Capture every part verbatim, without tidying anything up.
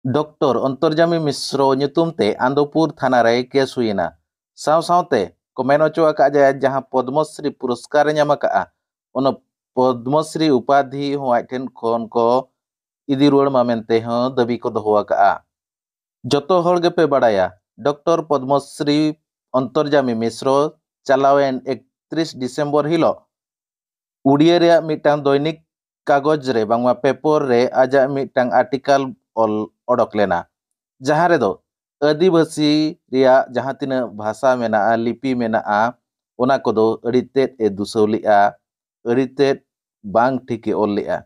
Doctor ᱚᱱᱛᱚᱨᱡᱟᱢᱤ ᱢᱤᱥᱨᱚ ᱧᱩᱛᱩᱢ ᱛᱮ ᱟᱱᱫᱚᱯᱩᱨ ᱛᱷᱟᱱᱟ ᱨᱮ ᱠᱮᱥ ᱦᱩᱭᱮᱱᱟ᱾ ᱥᱟᱶ ᱥᱟᱶᱛᱮ ᱠᱚ ᱢᱮᱱ ᱦᱚᱪᱚ ᱟᱠᱟᱫ ᱡᱮ ᱟᱡ ᱡᱟᱦᱟᱸ ᱯᱚᱫᱽᱢᱚᱥᱨᱤ ᱯᱩᱨᱚᱥᱠᱟᱨ ᱮ ᱧᱟᱢ ᱟᱠᱟᱫᱼᱟ, ᱚᱱᱟ ᱯᱚᱫᱽᱢᱚᱥᱨᱤ ᱩᱯᱟᱫᱷᱤ ᱦᱚᱸ ᱟᱡ ᱴᱷᱮᱱ ᱠᱷᱚᱱ ᱠᱚ ᱤᱫᱤ ᱨᱩᱣᱟᱹᱲ ᱢᱟ ᱢᱮᱱᱛᱮ ᱦᱚᱸ ᱫᱟᱹᱵᱤ ᱠᱚ ᱫᱚᱦᱚ ᱟᱠᱟᱫᱼᱟ᱾ ᱡᱚᱛᱚ ᱦᱚᱲ ᱜᱮᱯᱮ ᱵᱟᱲᱟᱭᱟ, ᱰᱚᱠᱴᱚᱨ ᱯᱚᱫᱽᱢᱚᱥᱨᱤ ᱚᱱᱛᱚᱨᱡᱟᱢᱤ ᱢᱤᱥᱨᱚ ᱪᱟᱞᱟᱣᱮᱱ ᱮᱠᱛᱨᱤᱥ ᱰᱤᱥᱮᱢᱵᱚᱨ ᱦᱤᱞᱳᱜ ᱩᱲᱤᱭᱟ ᱨᱮᱭᱟᱜ ᱢᱤᱫᱴᱟᱝ ᱫᱚᱭᱱᱤᱠ ᱠᱟᱜᱚᱡᱽ ᱨᱮ ᱵᱟᱝᱢᱟ ᱯᱮᱯᱚᱨ ᱨᱮ ᱟᱡᱟᱜ ᱢᱤᱫᱴᱟᱝ ᱟᱨᱴᱤᱠᱟᱞ ᱚᱞ ᱚᱰᱚᱠ ᱞᱮᱱᱟ, ᱡᱟᱦᱟᱸ ᱨᱮᱫᱚ ᱟᱹᱫᱤᱵᱟᱹᱥᱤ ᱨᱮᱭᱟᱜ ᱡᱟᱦᱟᱸ ᱛᱤᱱᱟᱹᱜ ᱵᱷᱟᱥᱟ ᱢᱮᱱᱟᱜᱼᱟ, ᱞᱤᱯᱤ ᱢᱮᱱᱟᱜᱼᱟ, ᱚᱱᱟ ᱠᱚᱫᱚ ᱟᱹᱰᱤ ᱛᱮᱫ ᱮ ᱫᱩᱥᱟᱹᱣ ᱞᱮᱫᱼᱟ, ᱟᱹᱰᱤ ᱛᱮᱫ ᱵᱟᱝ ᱴᱷᱤᱠ ᱮ ᱚᱞ ᱞᱮᱫᱼᱟ᱾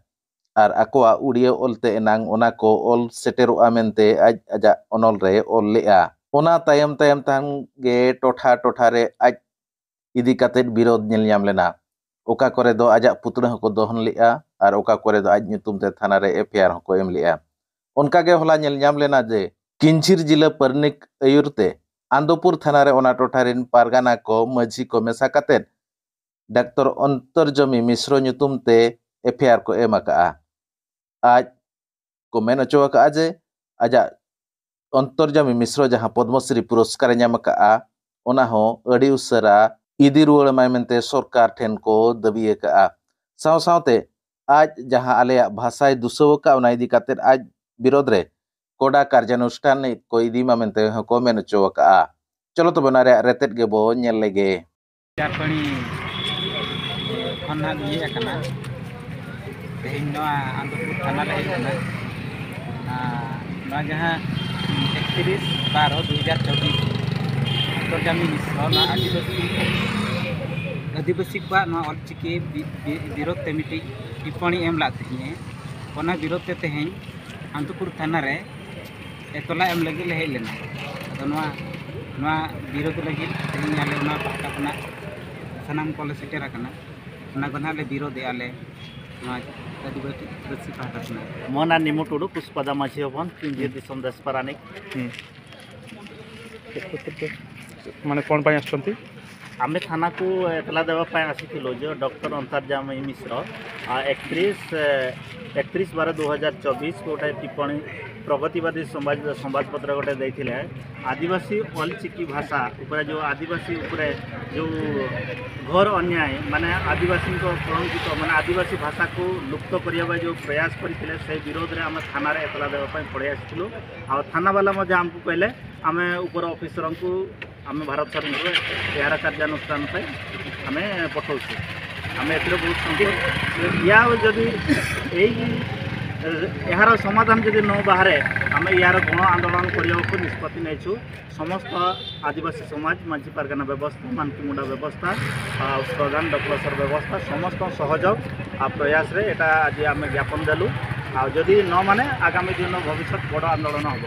ᱟᱨ ᱟᱠᱚᱣᱟᱜ ᱩᱲᱤᱭᱟ ᱚᱞᱛᱮ ᱮᱱᱟᱝ ᱚᱱᱟ ᱠᱚ ᱚᱞ ᱥᱮᱴᱮᱨᱚᱜᱼᱟ ᱢᱮᱱᱛᱮ ᱟᱡ ᱟᱡᱟᱜ ᱚᱱᱚᱞ ᱨᱮ ᱚᱞ ᱞᱮᱫᱼᱟ᱾ ᱚᱱᱟ ᱛᱟᱭᱚᱢ ᱛᱟᱭᱚᱢ ᱛᱟᱦᱮᱱ ᱜᱮ ᱴᱚᱴᱷᱟ ᱴᱚᱴᱷᱟ ᱨᱮ ᱟᱡ ᱤᱫᱤ ᱠᱟᱛᱮᱫ ᱵᱤᱨᱳᱫᱷ ᱧᱮᱞ ᱧᱟᱢ ᱞᱮᱱᱟ᱾ ᱚᱠᱟ ᱠᱚᱨᱮ ᱫᱚ ᱟᱡᱟᱜ ᱯᱩᱛᱲᱟᱹ ᱦᱚᱸᱠᱚ ᱫᱚᱦᱚᱱ ᱞᱮᱫᱼᱟ ᱟᱨ ᱚᱠᱟ ᱠᱚᱨᱮ ᱫᱚ ᱟᱡ ᱧᱩᱛᱩᱢ ᱛᱮ ᱛᱷᱟᱱᱟ ᱨᱮ ᱮᱯᱷ ᱟᱭ ᱟᱨ ᱦᱚᱸᱠᱚ ᱮᱢ ᱞᱮᱫᱼᱟ᱾ ᱚᱱᱠᱟ ᱜᱮ ᱦᱚᱞᱟ ᱧᱮᱞ ᱧᱟᱢ ᱞᱮᱱᱟ ᱡᱮ ᱠᱤᱧᱡᱷᱤᱨ ᱡᱤᱞᱟᱹ ᱯᱟᱨᱱᱤᱠ ᱟᱹᱭᱩᱨ ᱛᱮ ᱟᱱᱫᱚᱯᱩᱨ ᱛᱷᱟᱱᱟ ᱨᱮ ᱚᱱᱟ ᱴᱚᱴᱷᱟ ᱨᱮᱱ ᱯᱟᱨᱜᱟᱱᱟ ᱠᱚ, ᱢᱟᱹᱡᱷᱤ ᱠᱚ ᱢᱮᱥᱟ ᱠᱟᱛᱮᱫ ᱰᱟᱠᱛᱚᱨ ᱚᱱᱛᱚᱨᱡᱚᱢᱤ ᱢᱤᱥᱨᱚ ᱧᱩᱛᱩᱢ ᱛᱮ ᱮᱯᱷ ᱟᱭ ᱟᱨ ᱠᱚ ᱮᱢ ᱟᱠᱟᱫᱼᱟ᱾ ᱟᱡ ᱠᱚ ᱢᱮᱱ ᱦᱚᱪᱚ ᱟᱠᱟᱫᱼᱟ ᱡᱮ ᱟᱡᱟᱜ ᱚᱱᱛᱚᱨᱡᱟᱢᱤ ᱢᱤᱥᱨᱚ ᱡᱟᱦᱟᱸ ᱯᱚᱫᱽᱢᱚᱥᱨᱤ ᱯᱩᱨᱚᱥᱠᱟᱨ ᱮ ᱧᱟᱢ ᱟᱠᱟᱫᱼᱟ, ᱚᱱᱟ ᱦᱚᱸ ᱟᱹᱰᱤ ᱩᱥᱟᱹᱨᱟ ᱤᱫᱤ ᱨᱩᱣᱟᱹᱲ ᱟᱢᱟᱭ ᱢᱮᱱᱛᱮ ᱥᱚᱨᱠᱟᱨ ᱴᱷᱮᱱ ᱠᱚ ᱫᱟᱹᱵᱤ ᱟᱠᱟᱫᱼᱟ᱾ ᱥᱟᱶ ᱥᱟᱶᱛᱮ ᱟᱡ ᱡᱟᱦᱟᱸ ᱟᱞᱮᱭᱟᱜ ᱵᱷᱟᱥᱟᱭ ᱫᱩᱥᱟᱹᱣ ᱟᱠᱟᱫ, ᱚᱱᱟ ᱤᱫᱤ ᱠᱟᱛᱮᱫ ᱟᱡ ᱵᱤᱨᱳᱫᱷ ᱨᱮ ᱠᱚᱰᱟ ᱠᱟᱨᱡᱟᱱᱩᱥᱴᱷᱟᱱ ᱠᱚ ᱤᱫᱤ ᱢᱟ ᱢᱮᱱᱛᱮ ᱦᱚᱸᱠᱚ ᱢᱮᱱ ᱦᱚᱪᱚ ᱟᱠᱟᱫᱼᱟ᱾ ᱪᱚᱞᱚ ᱛᱚᱵᱮ ᱚᱱᱟ ᱨᱮᱭᱟᱜ ᱨᱮᱛᱮᱫ ᱜᱮᱵᱚ ᱧᱮᱞ ᱞᱮᱜᱮ᱾ ᱪᱟᱨᱯᱟᱹᱲᱤ ᱠᱷᱚᱱ ᱱᱟᱦᱟᱜ ᱤᱭᱟᱹ ᱟᱠᱟᱱᱟ᱾ ᱛᱮᱦᱮᱧ ᱱᱚᱣᱟ ᱟᱱᱫᱚᱯᱩᱨ ᱛᱷᱟᱱᱟ ᱞᱮ ᱦᱮᱡ ᱟᱠᱟᱱᱟ᱾ ᱟᱨ ᱱᱚᱣᱟ ᱡᱟᱦᱟᱸ ᱮᱠᱛᱤᱨᱤᱥ ᱵᱟᱨᱚ ᱫᱩ ᱦᱟᱡᱟᱨ ᱪᱚᱵᱵᱤᱥ ᱚᱱᱛᱚᱨᱡᱟᱢᱤ ᱢᱤᱥᱨᱚ ᱱᱚᱣᱟ ᱟᱹᱫᱤᱵᱟᱹᱥᱤ, ᱟᱹᱫᱤᱵᱟᱹᱥᱤ ᱠᱚᱣᱟᱜ ᱱᱚᱣᱟ ᱚᱞᱪᱤᱠᱤ ᱵᱤ-, ᱵᱤ-, ᱵᱤᱨᱳᱫᱷ ᱛᱮ ᱢᱤᱫᱴᱤᱡ ᱴᱤᱯᱯᱚᱬᱤ ᱮᱢ ᱞᱟᱜ ᱛᱟᱦᱮᱸᱫ᱾ ᱚᱱᱟ ᱵᱤᱨᱳᱫᱷ ᱛᱮ ᱛᱮᱦᱮᱧ ᱟᱱᱫᱚᱯᱩᱨ ᱛᱷᱟᱱᱟ ᱨᱮ ᱮᱛᱚᱞᱟ ᱮᱢ ᱞᱟᱹᱜᱤᱫ ᱞᱮ ᱦᱮᱡ ᱞᱮᱱᱟ᱾ ᱟᱫᱚ ᱱᱚᱣᱟ, ᱱᱚᱣᱟ ᱵᱤᱨᱳᱫᱷ ᱞᱟᱹᱜᱤᱫ ᱛᱮᱦᱮᱧ ᱟᱞᱮ ᱚᱱᱟ ᱯᱟᱦᱴᱟ ᱠᱷᱚᱱᱟᱜ ᱥᱟᱱᱟᱢ ᱠᱚᱞᱮ ᱥᱮᱴᱮᱨ ᱟᱠᱟᱱᱟ᱾ ᱚᱱᱟ ᱠᱚ ᱱᱟᱦᱟᱜ ᱞᱮ ᱵᱤᱨᱳᱫᱷᱮᱜᱼᱟ ᱞᱮ ᱱᱚᱣᱟ ᱟᱹᱫᱤᱵᱟᱹᱥᱤ ᱯᱟᱦᱴᱟ ᱠᱷᱚᱱᱟᱜ᱾ ମୋ ନାଁ ନିମୁ ଟୁଡୁ, କୁସ୍ପାଦା ମାଝୀ ଭବନ, କିଞ୍ଜିର ᱦᱩᱸ। ᱫᱤᱥᱚᱢ ᱫᱮᱥᱯᱟᱨᱟᱱᱤᱠ। ᱦᱩᱸ। ମାନେ କ'ଣ ପାଇଁ ଆସିଛନ୍ତି? ଆମେ ଥାନାକୁ ଏତଲା ଦେବା ପାଇଁ ଆସିଥିଲୁ ଯେ ଡକ୍ଟର ଅନ୍ତର୍ଜାମୀ ମିଶ୍ର, ଆ, ଏକତିରିଶ, ଏ, ଏକତିରିଶ ବାର ଦୁଇ ହଜାର ଚବିଶ ଗୋଟେ ଟିପ୍ପଣୀ ପ୍ରଗତିବାଦୀ ସମାଜ ସମ୍ବାଦପତ୍ର ଗୋଟେ ଦେଇଥିଲେ। ଆଦିବାସୀ ଅଲଚିକି ଭାଷା ଉପରେ ଯେଉଁ ଆଦିବାସୀ ଉପରେ ଯେଉଁ ଘୋର ଅନ୍ୟାୟ, ମାନେ ଆଦିବାସୀଙ୍କ କଳଙ୍କିତ, ମାନେ ଆଦିବାସୀ ଭାଷାକୁ ଲୁପ୍ତ କରିବା ପାଇଁ ଯେଉଁ ପ୍ରୟାସ କରିଥିଲେ, ସେ ବିରୋଧରେ ଆମେ ଥାନାରେ ଏତଲା ଦେବା ପାଇଁ ପଳେଇ ଆସିଥିଲୁ। ଆଉ ଥାନାବାଲା ମଧ୍ୟ ଆମକୁ କହିଲେ, ଆମେ ଉପର ଅଫିସରଙ୍କୁ, ଆମେ ଭାରତ ସରକାରଙ୍କୁ ଏହାର କାର୍ଯ୍ୟାନୁଷ୍ଠାନ ପାଇଁ ଆମେ ପଠାଉଛୁ। ଆମେ ଏଥିରେ ବହୁତ ସନ୍ତୁଷ୍ଟ। ୟା ଯଦି ଏଇ, ଏହାର ସମାଧାନ ଯଦି ନ ବାହାରେ, ଆମେ ୟାର ଗଣ ଆନ୍ଦୋଳନ କରିବାକୁ ନିଷ୍ପତ୍ତି ନେଇଛୁ। ସମସ୍ତ ଆଦିବାସୀ ସମାଜ, ମାଝୀ ପାରଗାନା ବ୍ୟବସ୍ଥା, ମାନକୀ ମୁଣ୍ଡା ବ୍ୟବସ୍ଥା, ଆଉ ପ୍ରଧାନ ଡକ୍ଟର ବ୍ୟବସ୍ଥା, ସମସ୍ତଙ୍କ ସହଯୋଗ ଆଉ ପ୍ରୟାସରେ ଏଇଟା ଆଜି ଆମେ ଜ୍ଞାପନ ଦେଲୁ। ଆଉ ଯଦି ନ ମାନେ, ଆଗାମୀ ଦିନ ଭବିଷ୍ୟତ ବଡ଼ ଆନ୍ଦୋଳନ ହେବ।